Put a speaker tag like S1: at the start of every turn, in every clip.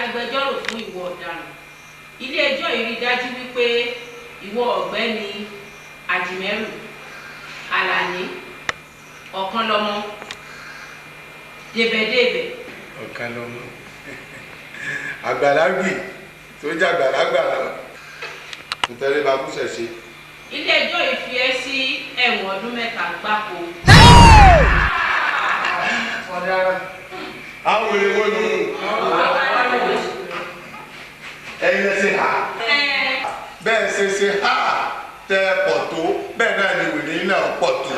S1: agbẹjọ́rò fún ìwọ ọ̀daràn. Ilé ẹjọ́ yìí rí dájú wípé ìwọ ọ̀gbẹ́ni Àjìmẹ́rù Àlàní Ọ̀kànlọ́mọ Débẹ̀débẹ̀.
S2: Ọ̀kànlọ́mọ àgbàlagbì tó jẹ́ àgbàlagbà lọ nítorí bá kú ṣẹ̀ṣẹ̀.
S1: Ilé ẹjọ́ yìí fi ẹ́ sí ẹ̀wọ̀n ọdún 3 gbáko.
S2: Àwọn wèrè wo ni ẹ̀yin ṣe ha bẹ́ẹ̀ ṣe ṣe ha tẹ́ ẹ pọ̀ tó bẹ́ẹ̀ náà ni wèrè náà pọ̀ tó.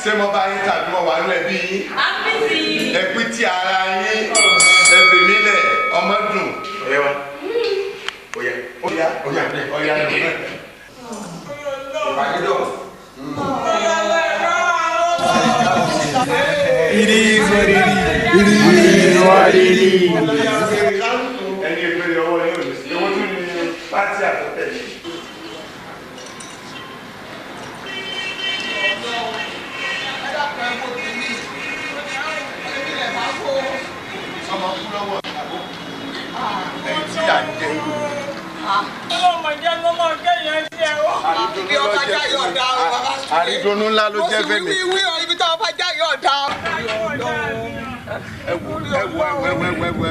S2: Ṣé mo bá yín tàbí mo wà nínú ẹbí yín? Ẹ pín tí ara yín, ẹ fi mí lẹ̀, ọmọ dùn. Ọ̀yá wa, ọ̀yá, ọ̀yá, ọ̀yá, ọ̀yá nù. Ìpàdé dọ̀.
S3: It is what it is. It is what it is.
S2: Ẹni ìpele ọwọ́ yóò ní sí. Owó tún ní pátí àtọ́tẹ̀ yìí. Ọmọ kú lọ́wọ́ ìyàwó. Ẹni tí à ń jẹ.
S4: Ọlọ́mọdé ló mọ̀ kéèyàn sí ẹ o.
S5: Ibi ọba já yóò dá o, bàbá sùn.
S2: Àrídùnnú ńlá ló jẹ́ fẹ́mi.
S5: Mo sì wí wí ọ, ibi tí ọba já yóò dá o.
S2: Ẹ wo ẹ wo ẹ wo ẹ wo ẹ wo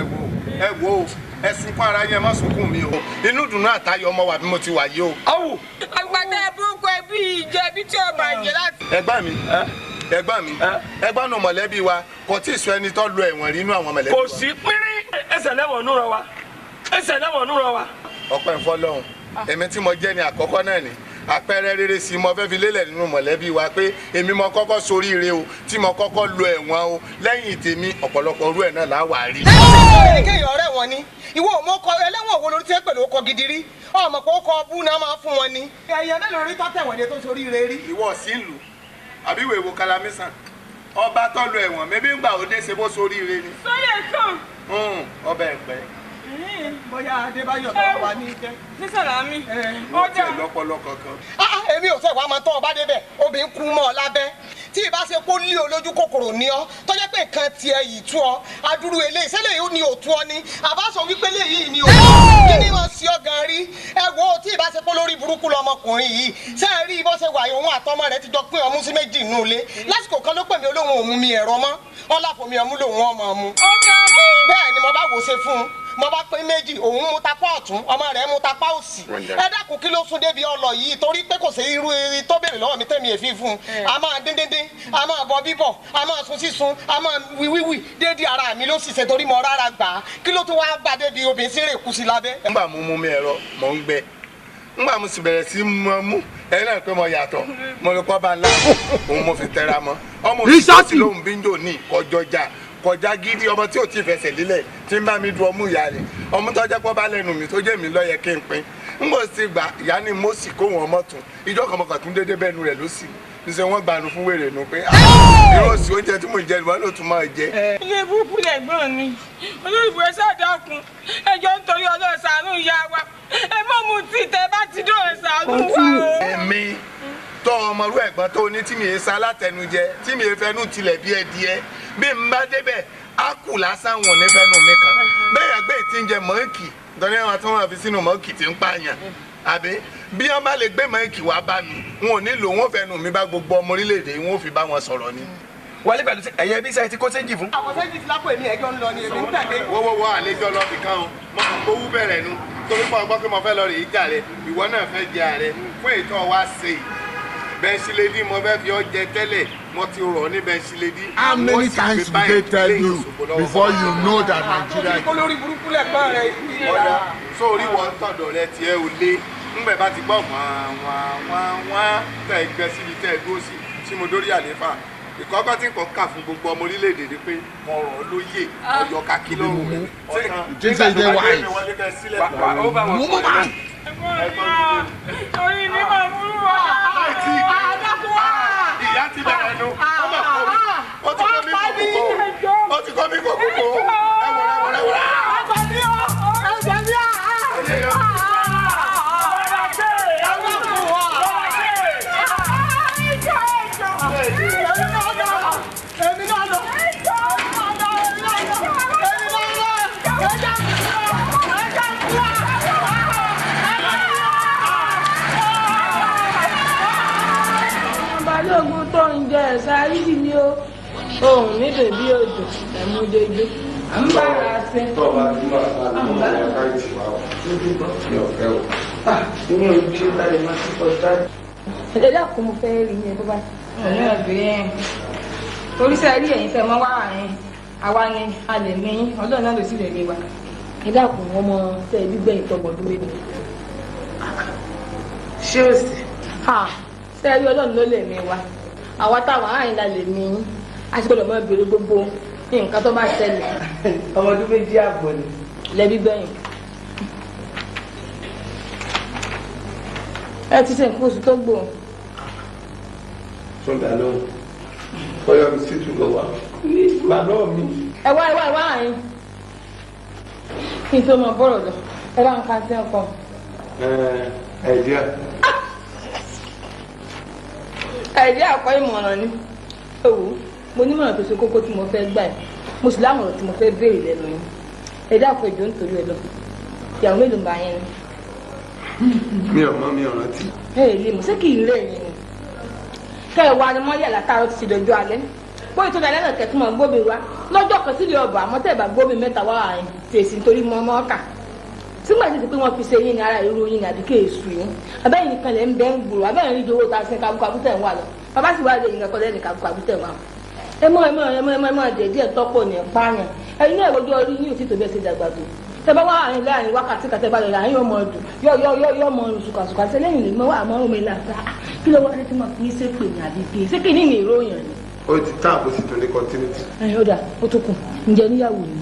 S2: ẹ wo ẹ sunkún ara yẹn, má sunkún mi o. Inú dùnú àtayọ̀ ọmọ wa bí mo ti wà yìí o.
S4: Awo. Àgbàdo ẹ̀bùkún ẹbí ìjẹbi tí ó bàjẹ́ láti.
S2: Ẹ̀gbọ́n mi, ẹ̀gbọ́n mi, ẹ̀gbọ́n nu mọ̀lẹ́bí wa kò tí ì sọ ẹni tó lọ ẹ̀wọ̀n rí inú àwọn mọ̀lẹ́bí wa.
S6: Kò sí pínrín ẹsẹ̀ lẹ́wọ̀n núra wa, ẹsẹ̀ lẹ́wọ̀n núra wa.
S2: Ọpẹ́ ń fọ́lọ́run, èmi tí mo jẹ́ ni àkọ́kọ́ náà ni àpẹẹrẹ rere sí mo fẹ́ fi lélẹ̀ nínú mọ̀lẹ́bí wa pé èmi mo kọ́kọ́ soríire o, tí mo kọ́kọ́ lọ ẹ̀wọ̀n o, lẹ́yìn tèmi ọ̀pọ̀lọpọ̀ orú ẹ̀ náà là wà rí.
S5: Ẹ kéèyàn ọ̀rẹ́ wọn ni ìwọ ò mọ ọkọ ẹlẹ́wọ̀n wo lórí tí ẹ pẹ̀lú ọkọ gidi rí, ọmọ kò kọ ọbú náà máa fún wọn ni. Ẹ̀yàn mélòó rí tọ́tẹ̀wọ̀n ni tó soríire rí.
S2: Ìwọ sí ìlú àbí ìwé wo kalamisan ọba tó lọ ẹ̀wọ̀n mẹ́bí ń gbà ó dé ṣe bó soríire ni.
S4: Sọ́yẹ̀ kàn.
S2: Ọbẹ̀ ẹ̀pẹ́.
S5: Bóyá Adébáyọ̀ tó wà ní ìjẹ́.
S4: Ní Sàlámì.
S2: Ó tiẹ̀ lọ́pọlọ kankan.
S5: Èmi ò fẹ́ wàá máa tán ọba débẹ̀, obìnrin kú mọ́ ọ lábẹ́. Tí ìbá ṣe kó lé olójú kòkòrò ní ọ, tó jẹ́ pé nǹkan tiẹ̀ yìí tú ọ, adúrú eléyìí, ṣẹlẹ̀ yìí ni òtú ọ ni, àbá sọ wípé léyìí ni òtú ọ, kí ni wọ́n ṣe ọ gan rí? Ẹ wo tí ìbá ṣe pé lórí burúkú lọmọkùnrin yìí, ṣé ẹ rí bó ṣe wà òun àtọmọ rẹ̀ ti jọ pín ọmú sí méjì nínú ilé. Lásìkò kan ló pè mí olóhùn òun mi ẹ̀rọ mọ́, ọláfọ̀mí ọmú lòun ọmọ mu. Bẹ́ẹ̀ ni mo bá wò ṣe fún un, mo bá pín méjì, òun mú tapá ọ̀tún, ọmọ rẹ̀ mú tapá òsì. Ẹ dákun kí ló sún débi ọlọ yìí torí pé kò sí irú tó béèrè lọ́wọ́ mi tẹ́mi èéfín fún un. A máa dín díndín, a máa bọ bíbọ̀, a máa sun sísun, a máa wíwíwì déédéé ara mi ló sì ṣe torí mo rárá gbà á. Kí ló tún wá bá débi obìnrin sí rè kú sí lábẹ́.
S2: Ńgbà mo mú mi ẹ̀rọ mò ń gbẹ, ńgbà mo sì bẹ̀rẹ̀ sí mọ mú ẹ̀yin náà pé mo yàtọ̀, mo lè kọ́ bá ńlá òun mo fi tẹra mọ́. Ọmọ òṣìṣẹ́ lóhùn bíńdò ní kọjọjà kọjá gidi, ọmọ tí ò tí fẹsẹ̀ lílẹ̀ tí ń bá mi du ọmú ìyá rẹ̀, ọmú tó jẹ́ pọ́ bá lẹ́nu mi tó jẹ́ mi lọ́yẹ kí n pín. N kò sì gbà ìyá ni mo sì kó wọn ọmọ tún ìjọ kan mọ̀kàn tún déédéé bẹ́ẹ̀ nu rẹ̀ ló sì níṣẹ́ wọ́n gbanu fún wèrè nu pé irú òsì oúnjẹ tí mò ń jẹ ìwọ ló tún máa jẹ.
S4: Ilé burúkú lẹ̀gbọ́n mi, olóyìnbó ẹ ṣàdákun, ẹjọ́ nítorí Ọlọ́run ṣàánú ìyá wa, ẹ mọ̀ mu tí tẹ bá ti dọ̀ ẹ ṣàánú wa o.
S2: Èmi tọ́ ọmọrú ẹ̀gbọ́n tó ní tí mi yé sa alátẹnujẹ tí mi yé fẹnu tilẹ̀ bí ẹdìẹ bí n bá débẹ̀ á kù lásán wọn ní fẹnu mi kan bẹ́ẹ̀ yà gbé ìtí ń jẹ mọ́ọ̀kì nítorí àwọn tí wọ́n fi sínú mọ́ọ̀kì tí ń pààyàn àbí bí wọ́n bá lè gbé mọ́ọ̀kì wá bá mi wọn ò nílò wọn fẹnu mi bá gbogbo ọmọ orílẹ̀-èdè wọn ò fi bá wọn sọ̀rọ̀ ni.
S6: Wọlé pẹ̀lú ẹ̀yẹ bí sẹ́yìn tí kò séjì fún.
S5: Àwọn sẹ́yìn ti lápò èmi ẹjọ́ ń lọ ni èmi ń tẹ̀lé.
S2: Wọ́wọ́wọ́ àlejò lọ fi kán o, mo kàn kówú bẹ̀rẹ̀ nu torí pé ọgbọ́n pé mo fẹ́ lọ rè é jà rẹ, ìwọ náà fẹ́ jẹ ààrẹ fún ètò wa ṣe yìí. Bẹ́ńsílédì mo fẹ́ fi ọ jẹ tẹ́lẹ̀, mo ti rọ̀ ní bẹ́ńsílédì.
S3: How many times did they tell you before you know that Nigeria?
S5: Olórí burúkú lẹ̀gbọ́n rẹ̀.
S2: Ọ̀dà sórí wọn tọ̀dọ̀ rẹ tiẹ̀ ò lé. Ńgbẹ̀ bá ti gbọ́ wọ́n wọ́n wọ́n wọ́n tẹ̀ gbẹ síbi tẹ̀ dúró sí tí mo dórí àléfà. Ìkọ́kọ́ tí nǹkan kà fún gbogbo ọmọ orílẹ̀-èdè ni pé mo rọ̀ lóyè ọyọ kakí lọ́rùn rẹ̀.
S3: Nígbà tó bá dé mi
S2: wọlé kẹ́ sílẹ̀.
S4: Orí mi máa burú wa.
S2: Ìyá ti bẹ̀rẹ̀ nu, ó ti kọ́ mi kò kókó, ó ti kọ́ mi kò kókó, ẹ wọ̀rẹ́ wọ̀rẹ́ wọ̀rẹ́.
S5: Èmi náà lọ. Èmi náà lọ.
S4: Dáríjì mi o. Ohùn mi bèbí odò ẹ̀mú jojo. À ń bára ṣe.
S2: Tọ́ bá ti máa bá a lọ́wọ́ ọ̀rọ̀ káyìtì wa o. Mi ò fẹ́ o.
S6: Inú ìbí balẹ̀ máa ti pọ̀ dájú.
S4: Ẹ dákun, mo fẹ́ rí yẹn bó bá. Ẹ̀yin ọ̀bẹ torí sẹ́ rí ẹ̀yin tẹ́ mọ́ wá àárín àwa ni a lè ní Ọlọ́run náà ló sì lè rí wa. Ẹ dákun, ọmọ tẹ ẹbí gbẹ̀yìn tọmọ ọdún mélòó?
S6: Ṣé o sì?
S4: Ṣé ẹ rí Ọlọ́run ló lè mí wa, àwa táwọn àárín la lè mí yín, a sì gbọ́dọ̀ máa béèrè gbogbo nǹkan tó bá ṣẹlẹ̀.
S6: Ọmọ ọdún 2.5 ni.
S4: Lẹ́bí gbẹ̀yìn. Ẹ ti ṣe nǹkan oṣù tó gbò.
S2: Tún dà lóhùn. Bọ́yọ̀ mi sì tún lọ wá. Bàbá mi.
S4: Ẹ wá ẹ wá ẹ wá àárín. Kí n tó mọ bọ́rọ̀ lọ, ẹ bá ń ka sí ọkọ.
S2: Ẹ̀ẹ́díà.
S4: Ẹ̀ẹ́díà kọ́ ìmọ̀ràn ni. Ẹ wò ó, mo nímọ̀ràn tó ṣe kókó tí mo fẹ́ gbà ẹ̀. Mo sì láwọn ọ̀rọ̀ tí mo fẹ́ béèrè lẹ́nu yín. Ẹ dákun, ẹjọ́ nítorí ẹ lọ. Ìyàwó mélòó ń bá yẹn ni?
S2: Mi ò mọ̀, mi ò rántí.
S4: Ẹ ẹ lè mọ̀, ṣé kì í rẹ̀ yín ni? Kẹ́ ẹ wá ni wọ́n yà látàárọ̀ títí dọjọ́ alẹ́. Bóyá tó dalẹ́ náà kẹ́tù mọ̀ gbóbi wá. Lọ́jọ́ kan sílé ọba, àmọ́ tẹ́ ẹ bá gbóbi mẹ́ta wá àyìn tèsí nítorí mọ́ mọ́ kà. Sígbà tí ti pé wọ́n fi ṣe yín ní ara irú yín ní àbí kéèsù yín. Abẹ́yìn nìkan lẹ̀ ń bẹ́ ń gbòòrò, abẹ́yìn rí owó ta sí kábúkábú tẹ̀ ń wà lọ. Bàbá sì wá lè yín kankan lẹ́nu kábúkábú tẹ̀ ń wà. Ẹ mọ ẹ mọ ẹ mọ ẹ mọ ẹ mọ díẹ̀ díẹ̀ tọ́pọ̀ ní pààyàn. Ẹ̀yin náà ìwọ́jú orí yín ò tí tó bẹ́ẹ̀ ṣe dàgbà tó. Tẹ bá wá àárín láàrin wákàtí kan tẹ bá lọ láàrin yóò mọ dùn yọ yọ yọ yọ mọ ọrùn sùkàsùkà ṣe lẹ́yìn lè mọ wà mọ omi làgbà kí ló wá dé tí mo fi ń ṣépè ní àbí bí ṣé kí ní ní ìròyìn ni.
S2: Ó ti tán àbó sì tún ní continuity.
S4: Ẹ ó dà, ó tó kù, ǹjẹ́ níyàwó ni?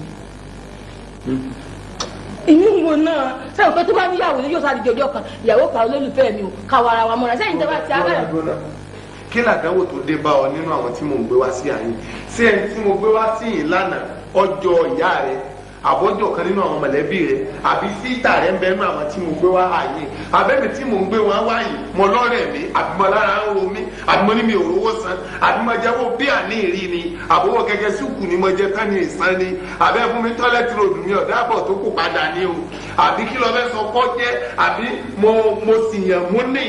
S4: Ìmí wo náà sẹ́yìn pé tó bá níyàwó ni yóò sáré jọjọ́ kan ìyàwó kan olólùfẹ́ mi ò káwa ara wa mọ́ra sẹ́yìn tẹ́ bá ti abẹ́rẹ́.
S2: Kí làdánwò tó dé bá ọ nínú àwọn tí mò ń gbé wá sí àyín? Sí ẹni tí mo gbé wá sí yìí lánàá ọjọ́ ìyá rẹ àbọ́jọ́ kan nínú àwọn mọ̀lẹ́bí rẹ àbí síta rẹ ń bẹ nínú àwọn tí mo gbé wá àyè abẹ́mi tí mò ń gbé wọn wá yìí mo lọ́rẹ̀ mi àbí mo lára ń ro mi àbí mo ní mi ò rówó san àbí mo jẹ́wọ́ bí àní ìrí ni àbówó kẹ̀kẹ́ sùkù ni mo jẹ tán ní ìsan ni àbẹ́ fún mi tọ́lẹ́tì ròdù mi ọ̀dà àbọ̀ tó kù padà ni o àbí kí lọ fẹ́ sọ kọ́ jẹ́ àbí mo sì yàn mú ní.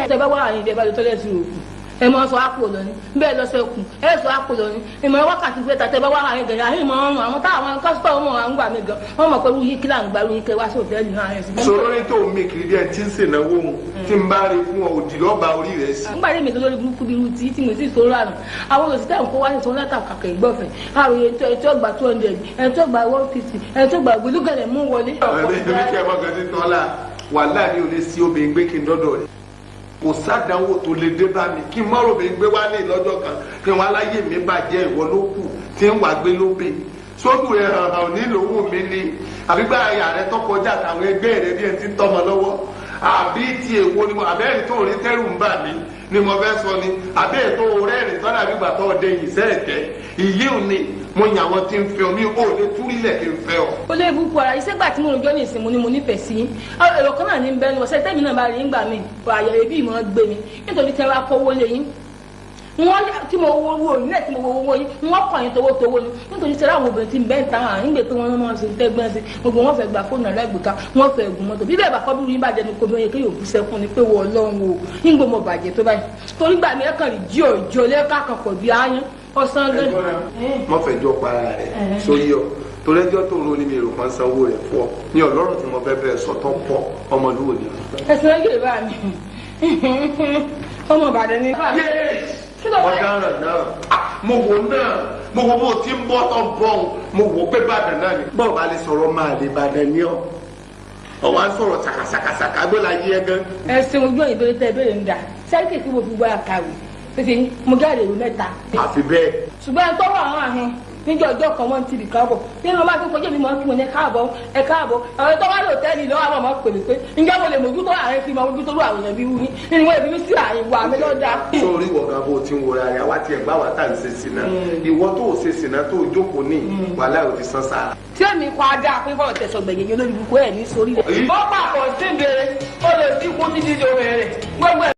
S4: Tẹ bá wà ní ìdẹ́bàjọ́ tọ́lẹ́tì ròdù ẹ mọ sọ àpò lọ ni bẹ́ẹ̀ lọsẹ kù ẹ sọ àpò lọ ni ìmọ̀ wákàtí fẹta tẹ bá wà láàrin gẹ̀rẹ́ àyìn mọ ọrùn àwọn táwọn kọ́sítọ̀ mọ̀ à ń gbà mí gan wọ́n mọ̀ pé irú yìí kí là ń gba irú yìí kẹ wá sí òtẹ́ẹ̀lì náà rẹ̀ sí.
S2: Sọ̀rọ̀ ní tó mi kiri díẹ̀ tí ń sèǹnáwó òun tí ń bá rí fún ọ òdì lọ́ba orí rẹ̀ sí.
S4: Nígbà tí èmi tó lórí burúkú bíi irú tí mo sì sọ̀rọ̀ àná àwọn òṣìṣẹ́ ń kó wá sí sọ́nà kàkà ìgbọ̀fẹ́ àròyé ẹni tó gba 200, ẹni tó gba 150, ẹni tó gba gbólúgẹ̀lẹ̀ mú wọlé.
S2: Ẹ̀mí kí ẹ mọ̀ gan ti tọ́lá wàhálà mi ò lè sí obìnrin gbé kí n dọ́dọ̀ rẹ̀. Kò sádánwò tó lè dé bá mi kí n mọ́rò mi gbé wá ní lọ́jọ́ kan kí wọ́n aláyè mi bàjẹ́ ìwọ ló kù tí ń wà gbé lóbe sódù rẹ hàn hàn nílò owó mi ni àbígbà àyà rẹ tọkọjá àtàwọn ẹgbẹ́ rẹ bí ẹ ti ń tọmọ lọ́wọ́ àbí ti èwo ni mo àbẹ́rẹ́ tó rí tẹ́rù ń bà mí ni mo fẹ́ sọ ni àbẹ́rẹ́ tó rẹ́rìn tọ́lá àbí gbà tó ọdẹ yìí sẹ́ẹ̀kẹ́ ìyé òní mo yàn àwọn tí ń fẹ́ ọ mi ò lè túrílẹ̀ kí n fẹ́ ọ.
S4: Ó lé ibùkún ara iṣẹ́ gbà tí mo rojọ́ ní ìsìn mo ní mo nífẹ̀ẹ́ sí èrò kan náà ní bẹ́ẹ̀ ni ọ̀sẹ̀ tẹ́mi náà bá rí ńgbà mi àyà ẹbí ìmọ̀ gbé mi nítorí tí wọ́n á kówó lé yín wọ́n tí mo wo owó yín náà tí mo wo owó yín wọ́n kàn yín towótowó ni nítorí tí àwọn obìnrin tí ń bẹ́ẹ̀ tán àárín gbé pé wọ́n máa ń ṣe tẹ́gbọ́n sí gbogbo wọn fẹ́ gba fóònù alágbèéká wọ́n fẹ́ gùn mọ́tò bí bẹ́ẹ̀ bá kọ́ bí yín bàjẹ́ ni kò bí wọ́n yẹ kéèyàn bú sẹ́kún ni pé wọ́n ọlọ́run o ń gbọ́ mọ bàjẹ́ tó báyìí torí gbà mí ẹ̀kan rí jí òjò lẹ́ka kan pọ̀ bí áyán ọ̀sán gan.
S2: Mọ fẹjọ́ para rẹ sórí ọ torí ẹjọ́ tó ń ro ni mi èrò kan sanwó rẹ fún ọ ní ọlọ́rọ̀ tí mo fẹ́ bẹ́ẹ̀ sọ tó pọ̀ ọmọlúwo ni.
S4: Ẹsìn ẹgbẹ́ bá mi ọmọ Ìbàdàn ni.
S2: Ọ̀daràn náà mo wò náà mo wò bó ti ń bọ́ tó ń bọ̀ ọ́n mo wò pé Ìbàdàn náà ni. Bọ́ọ̀ bá lè sọ̀rọ̀ máa lè Ìbàdàn ní ọ ọ̀wá ń sọ̀rọ̀ ṣàkàṣàkàṣàkà gbé la yí ẹ gan.
S4: Ẹsìn ojú òyìnbó tẹ ìbéèrè ń dà sẹ́ríkì tí mo fi gbọ́ àkàwé tètè mo jáde ìlú mẹ́ta.
S2: Àfi bẹ́ẹ̀.
S4: Ṣùgbọ́n ẹni tó wà àwọn àhín níjọ́ ọjọ́ kan wọ́n ti bì káàbọ̀ nínú máa fi kọjá mi mọ́ kí mo ní káàbọ̀ ẹ káàbọ̀ àwọn tó wá lò tẹ́lẹ̀ lọ́wọ́ àwọn ọmọ pèlè pé ǹjẹ́ mo lè mójútó àárín fi máa mójútó lú àwọn èèyàn bí wú ní nínú wọn èmi sí àárín wa mi lọ́dà.
S2: Sórí ìwọ gan bó ti ń wọra rẹ àwa tiẹ̀ gbá wa tá à ń ṣe sí náà ìwọ tó ò ṣe sí náà tó o jókòó ní wàhálà ò ti san sára.
S4: Tí èmi kọ́ adá pé fọlọ́ tẹ̀sán gbẹ̀yìn yẹn lórí ibùkún ẹ̀ ní sórí rẹ̀.
S6: Ó pàpọ̀ sí ìbéèrè, ó lè dínkù títí di òun rẹ̀. Gbogbo ẹ̀.